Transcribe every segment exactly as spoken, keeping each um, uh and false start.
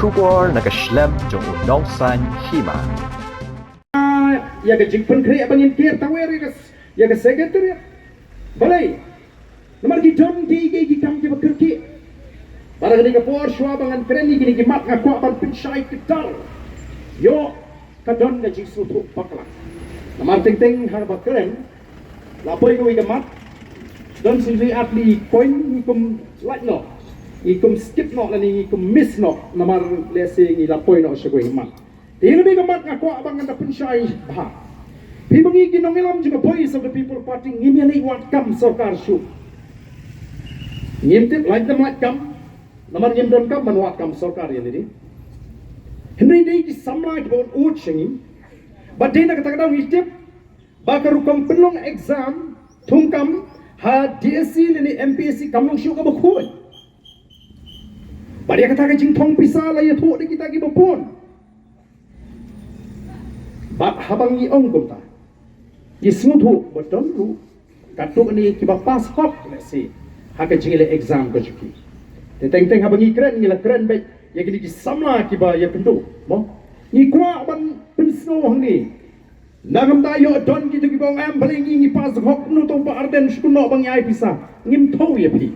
Khubor na ka shlem jong u nongsaiñ hima. Ïa ka jingpynkhreh ba ngin ker tawer ïa ka, ïa ka secretariat. Balei? Namar ki don kiei kiei ki kam kiba kyrkieh. Bad ha kane ka por shuwa ba ngan kren ïa kine ki mat nga kwah ban pynshai kdar. Ïoh ka don ka jingsngewthuh bakla. Namar teng teng haba kren la poi kawei ka mat, don shisha ar tylli ki point ngi kum lait noh, ngi kum skip noh lane ngi kum miss noh namar lehse ngi la poi noh sha kawei ka mat. Te ïa kane ka mat nga kwah ba ngan da pynshai bha. Phi ba ngi ki nongïalam jong ka Voice of the People Party ngim ïaleh wad kam sorkar shuh. Ngim tip lait ne ym lait kam. Namar ngim don kam ban wad kam sorkar ïa lade. Hynrei dei ki samla kiba un ud sha ngi. Bad dei na kata ka daw ngi tip ba ka rukom pynlong exam thungkam ha D S C lane M P S C kam long shuh kaba khuid. Bad ïa kata ka jingthong pisa la ïathuh da kita kiba bun. Bad haba ngi ong kumta, ngi sngewthuh ba don ruh katto katne kiba pass hok lehse ha ka jingïaleh exam ka jong ki. Te teng teng haba ngi kren ngi la kren beit ïa kine ki samla kiba ïakynduh, mo. Ngi kwah ban pynsngew hangne. Nangta ïoh don kito kiba ong em balei ngi ngi pass hok, kumno to Bah Ardent shu kynnoh ba ngi ai pisa. Ngim thew ïa phi.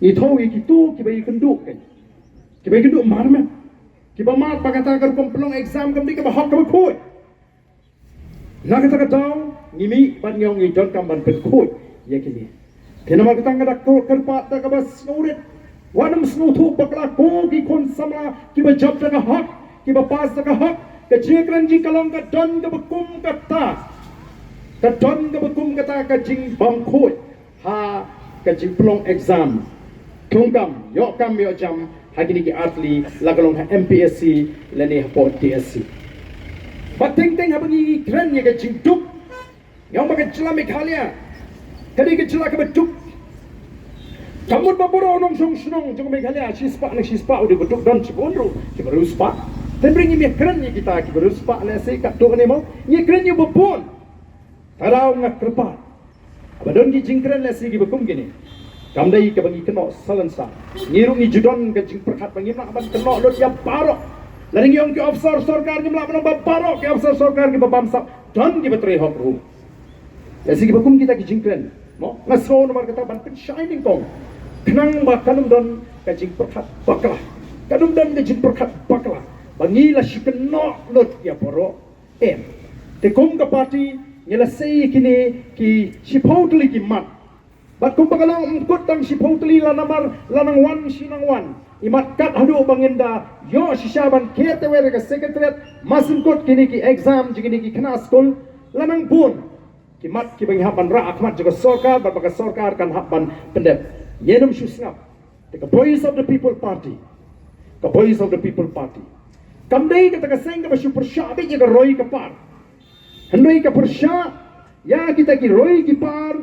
Ngi thew ïa kito kiba ïakynduh kein. Kiba ïakynduh marmet. Kiba mad ba kata ka rukom pynlong exam kam dei kaba hok kaba khuid. Na kata ka daw ngi mih bad ngi ong ngi donkam ban pynkhuid ïa kine. Te namar kata nga da kyrpad da kaba sngewrit, wat nym sngewthuh bakla ko ki khun samla kiba jop da ka hok, kiba pass da ka hok. Ka jingkren jong ngi ka long ka don kaba kum kata, ka don kaba kum kata ka jingbymkhuid ha ka jingpynlong exam thungkam, ïoh kam ïoh jam ha kine ki ar tylli, la ka long ha M P S C lane hapoh D S C. Bad teng teng haba ngi kren ïa ka jingduk, ngi ong ba ka jylla Meghalaya ka dei ka jylla kaba duk. Ka mut ba baroh u nongshong shnong jong Meghalaya shispah ne shispah u dei ba duk, don shibun ruh kiba riewspah. Hynrei ngim ïakren ïa kita kiba riewspah lehse katto katne, mo. Ngi kren ïa uba bun. Te nga kyrpad ba don ki jingkren lehse kiba kum kine, kam dei kaba ngi kynnoh salonsar. Ngi ruh ngi ju don ka jingpyrkhat ba ngim lah ban kynnoh lut ïa baroh. Lada ngi ong ki officer sorkar ngim lah ban ong ba baroh ki officer sorkar kiba bamsap, don kiba trei hok ruh. Lehse kiba kum kita ki jingkren, mo, nga sngew namar kata ban pynshai nyngkong khnang ba kan ym don ka jingpyrkhat bakla. Kan ym don ka jingpyrkhat bakla ba ngi la shu kynnoh lut ïa baroh. Em. Te kum ka party ngi la sei ïa kine ki shiphew tylli ki mat. Bad kumba ka long ym kut tang shiphew tylli, la namar la nang wan shi nang wan. I mat kat haduh ba ngin da ïoh shisha ban ker tawer ïa ka secretariat, masyngkut kine ki exam jong kine ki khynnah skul, la nang bun ki mat kiba ngi hap ban rah ha khmat jong ka sorkar bad ba ka sorkar kan hap ban pyndep. Ngin ym shu sngap. Te ka Voice of the People Party, ka Voice of the People Party kam dei kata ka seng kaba shu pyrshah beit ïa ka roi ka par. Hynrei ka pyrshah ïa kita ki roi ki par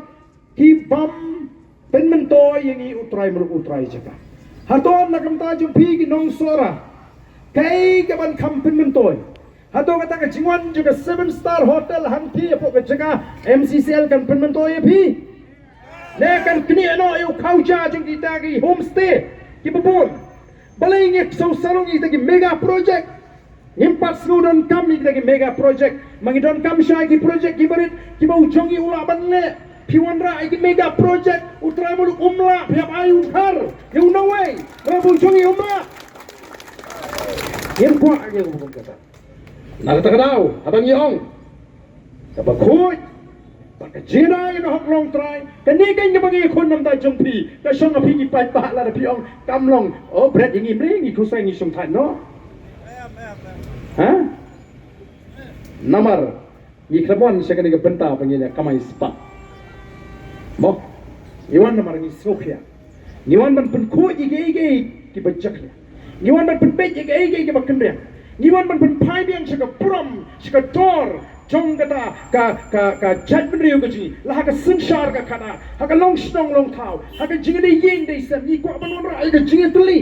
ki bym pynmyntoi ïa ngi u trai muluk u trai jaka. Hato na ka bynta jong phi ki nong Sohra kaei kaban kham pynmyntoi? Hato kata ka jingwan jong ka seven star hotel hangtei hapoh ka jaka M C C L kan pynmyntoi ïa phi? Ne kan knieh noh ïa u khaw ja jong kita ki homestay kiba bun? Balei ngi sngewsarong ïa kita ki mega project? Ngim pat sngew donkam ïa kita ki mega project. Ma ngi donkam sha ki project kiba rit kiba u jong ngi u lah ban leh. Phi wanrah ïa ki mega project, u trai muluk um lah, phi hap ai u dhar ïa u nawei. Namar ba u jong ngi um lah. Ngim kwah ïa ka bun kata. Na kata ka daw haba ngi ong kaba khuid bad ka jingïada ïa ka hok longtrai, kane keiñ kaba ngi khun namar jong phi. Ka shong ha phi ki paidbah, lada phi ong kam long, oh, bret ïa ngi, mri ngi khuslai, ngi shong thait noh. Ha? Namar ngi khlem wan sha kane ka bynta ba ngin ïa kamai spah. Mo, ngi wan namar ngi sngewkhia. Ngi wan ban pynkhuid ïa kiei kiei kiba jakhlia. Ngi wan ban pynbeit ïa kiei kiei kiba kynriang. Ngi wan ban pynphai biang sha ka burom, sha ka dor jong kata ka, ka, ka jaitbynriew ka jong ngi, la ha ka synshar ka khadar, ha ka longshnong longthaw, ha ka jingïadei ïing dei sem. Ngi kwah ban wanrah ïa ka jingïatylli.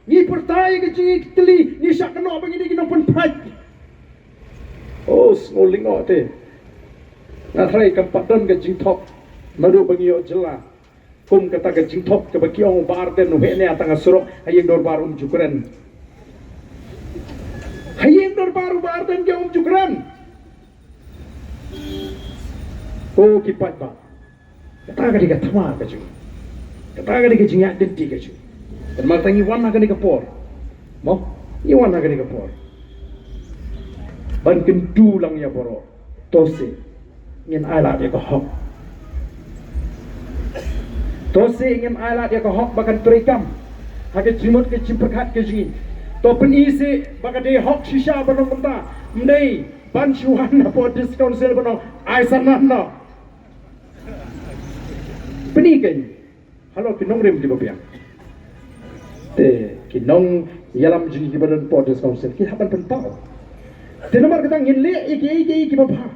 Ngi pyrta ïa ka jingïatylli, ngi shah kynnoh ba ngi dei ki nongpynphai. Oh, sngewlyngngoh te. Nga tharai kam pat don ka jingthok naduh ba ngi ïoh jylla kum kata ka jingthok kaba ki ong u Bah Ardent u heh ne tang ha surok ha ïing dorbar um ju kren. Ha ïing dorbar u Bah Ardent ki ong ym ju kren. Ko ki paidbah, kata ka dei ka thma ka jong ngi. Kata ka dei ka jingïaid lynti ka jong ngi. Namar kata ngi wan ha kane ka por, mo, ngi wan ha kane ka por ban kyntu lang ïa baroh. To seh ngin ailad ïa ka hok. To seh ngin ailad ïa ka hok ba kan treikam ha ka jingmut ka jingpyrkhat ka jong ngi. To pyni seh ba ka dei hok shisha ban ong kumta. Ym dei ban shu wan hapoh District Council ban ong ai sa nan noh. Pyni kein halor ki nongrim kiba biang. Te ki nongïalam jong ngi kiba don hapoh District Council ki hap ban pynpaw. Te namar kata ngin leh ïa kiei kiei kiba bha.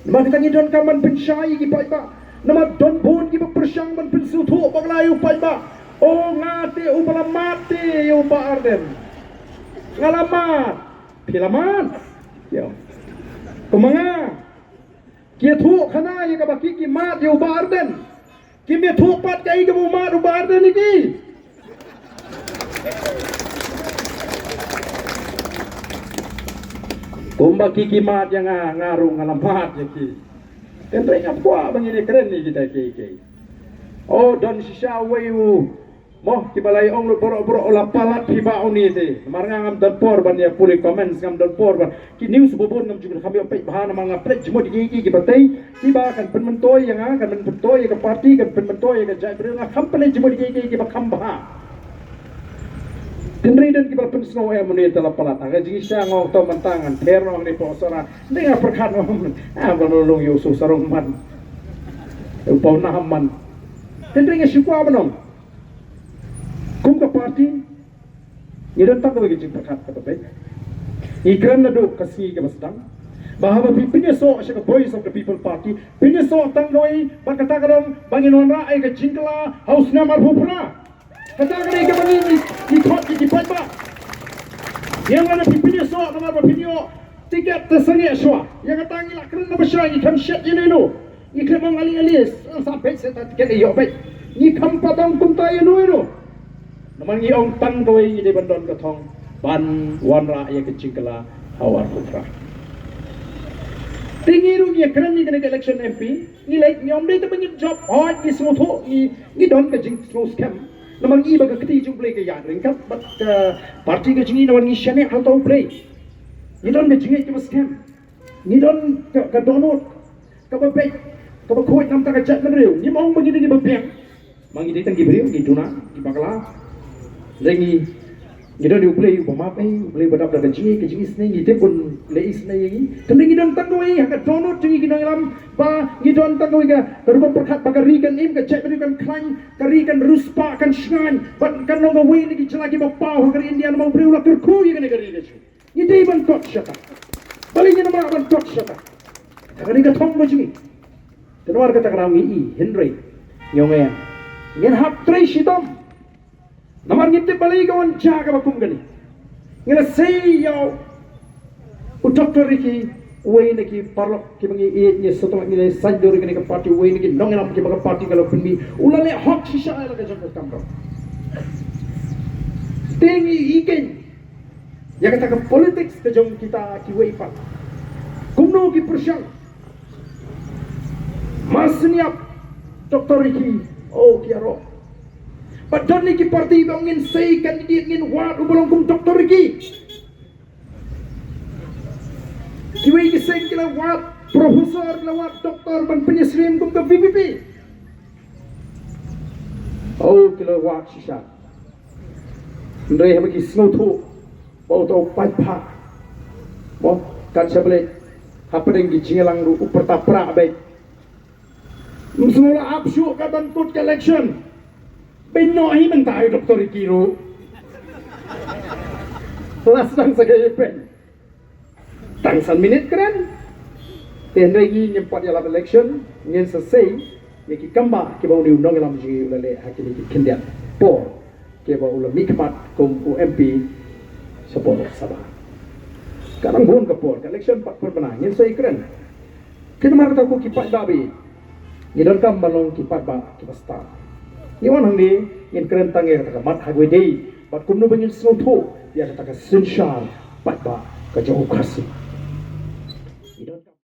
Namar kata ngi donkam ban pynshai ïa ki paidbah. Namar don bun kiba pyrshang ban pynsngewthuh bakla ïa u paidbah. O nga te uba la mad te ïa u Bah Ardent. Nga la mad. Phi la mad. Ïa. Kumba nga. Ki ïathuh khana ïa kaba ki ki mad ïa u Bah Ardent. Kim ïathuh pat kaei kaba u mad u Bah Ardent ïa ki. Kumba ki ki mad ïa nga, nga ruh nga la mad ïa ki. Hynrei ngam kwah ba ngin ïakren ïa kita kiei kiei. O don shisha uwei u, mo, kiba la ong lut baroh baroh, u la palat phi Bah une te. Namar nga ngam don por ban ïa pule comments, ngam don por ban Ki news ba bun ngam ju kham ïoh peit bha namar nga pynleit jingmut ïa ki, ki, kiba tei, kiba kan pynmyntoi ïa nga, kan pynmyntoi ïa ka party, kan pynmyntoi ïa ka jaitbynriew, nga kham pynleit jingmut ïa ki, ki, kiba kham bha. Hynrei don kiba pynsngew em une te la palat. Ha ka jingshisha nga ong to mynta ngan pher noh hangne poh Sohra. Hynrei nga pyrkhat noh. Ah, ba long ïa u Sohra sarong man. U Paw Nah man. Hynrei nga shu kwah ban ong. Kum ka party, ngi don tang kawei ka jingpyrkhat kaba beit. Ngi kren naduh ka sngi kaba sdang ba haba phi pynïasoh sha ka Voice of the People Party, pynïasoh tang kawei bad kata ka long ba ngin wanrah ïa ka jingkylla ha u snem arphew phra. Kata ka dei kaba ngi, ngi, ngi khot ïa ki paidbah. Ïa nga, lada phi pynïasoh namar ba phin ïoh tiket te sangeh shuwa. Ïa kata ngi la kren na ba shai, ngi khlem shet ïano ïano. Ngi khlem ong ale ale, sa beit sa ta tiket ïoh beit. Ngi khlem pat ong kumta ïano ïano. Namar ngi ong tang kawei ngi dei ban don ka thong ban wanrah ïa ka jingkylla ha u arphew phra. Te ngi ruh ngi kren ngi kane ka election M P, ngi leit ngi ong dei te ba ngi jop, hooid ngi sngewthuh, ngi, ngi don ka jingsngew skhem. Namar ngi ba ka kti jong U Blei ka ïaid ryngkat bad ka party ka jong ngi namar ngi shaniah ha uta U Blei. Ngi don ka jingngeit kaba skhem. Ngi don ka, ka dohnud kaba beit, kaba khuid na ka bynta ka jaitbynriew. Ngim ong ba ngi dei kiba biang. Ma ngi dei tang ki briew, ngi duna, ki bakla. Hynrei ngi, ngi don ïa U Blei uba map, eh, U Blei uba dap da ka jingïeit, ka jingisynei, ngi tip un leh isynei ïa ngi. Te ngi don tang kawei ha ka dohnud jong ngi ki nongïalam ba ngi don tang kawei ka, ka rukom pyrkhat ba ka ri kan im, ka jaitbynriew kan khlaiñ, ka ri kan riewspah kan shngaiñ, bad kan long kawei na ki jylla kiba paw ha ka ri India namar U Blei u la kyrkhu ïa kane ka ri ka jong ngi. Ngi dei ban kot shata. Balei ngin ym lah ban kot shata? Kata ka dei ka thong ka jong ngi. Te namar kata ka daw ngi i, hynrei ngi ong em, ngin hap trei shitom. Namar ngi tip balei ka wan jia kaba kum kane. Ngi la sei ïa u Doctor Ricky, uwei na ki paralok kiba ngi ïeit, ngi sngewthuh ngi la saiñdur ïa kane ka party, uwei na ki nongïalam kiba ka party ka la pynmih. U la leh hok shisha ïa la ka jong ka kamram. Te ngi i kein ïa kata ka politics ka jong kita kiwei pat. Kumno ki pyrshang. Mar sniap Doctor Ricky, oh ki ïaroh. Bad don ne ki party ba ngin sei candidate, ngin wad uba long kum Doctor Ricky. Kiwei ki seng ki la wad professor, ki la wad doctor ban pynïasyriem kum ka V P P. Oh ki la wad shisha. Hynrei haba ki sngewthuh ba uta u paidbah, mo, kat shaba leit hapdeng ki jingïalang ruh u pyrta prah beit. Ym sngew la ap shuh ka ban kut ka election. Beiñ noh hi mynta ïa u Doctor Ricky ruh. La sdang sa ka ïa beiñ. Tang san minit kren. Te hynrei ngi ngim pat ïalap election, ngin sa sei ïa ki kambah kiba une u nongïalam jong ngi u la leh ha kine ki khyndiat por kiba u la mihkhmat kum u M P shapoh Lok Sabha. Ka dang bun ka por, ka election pat pynbna, ngin sa ïakren. Te namar kata ko ki paidbah ba ïeit, ngi donkam ban long ki paidbah kiba stad. Ngi wan hangne ngin kren tang ïa kata ka mat ha kawei de, bad kumno ba ngin sngewthuh ïa kata ka synshar paidbah ka jong u Khasi.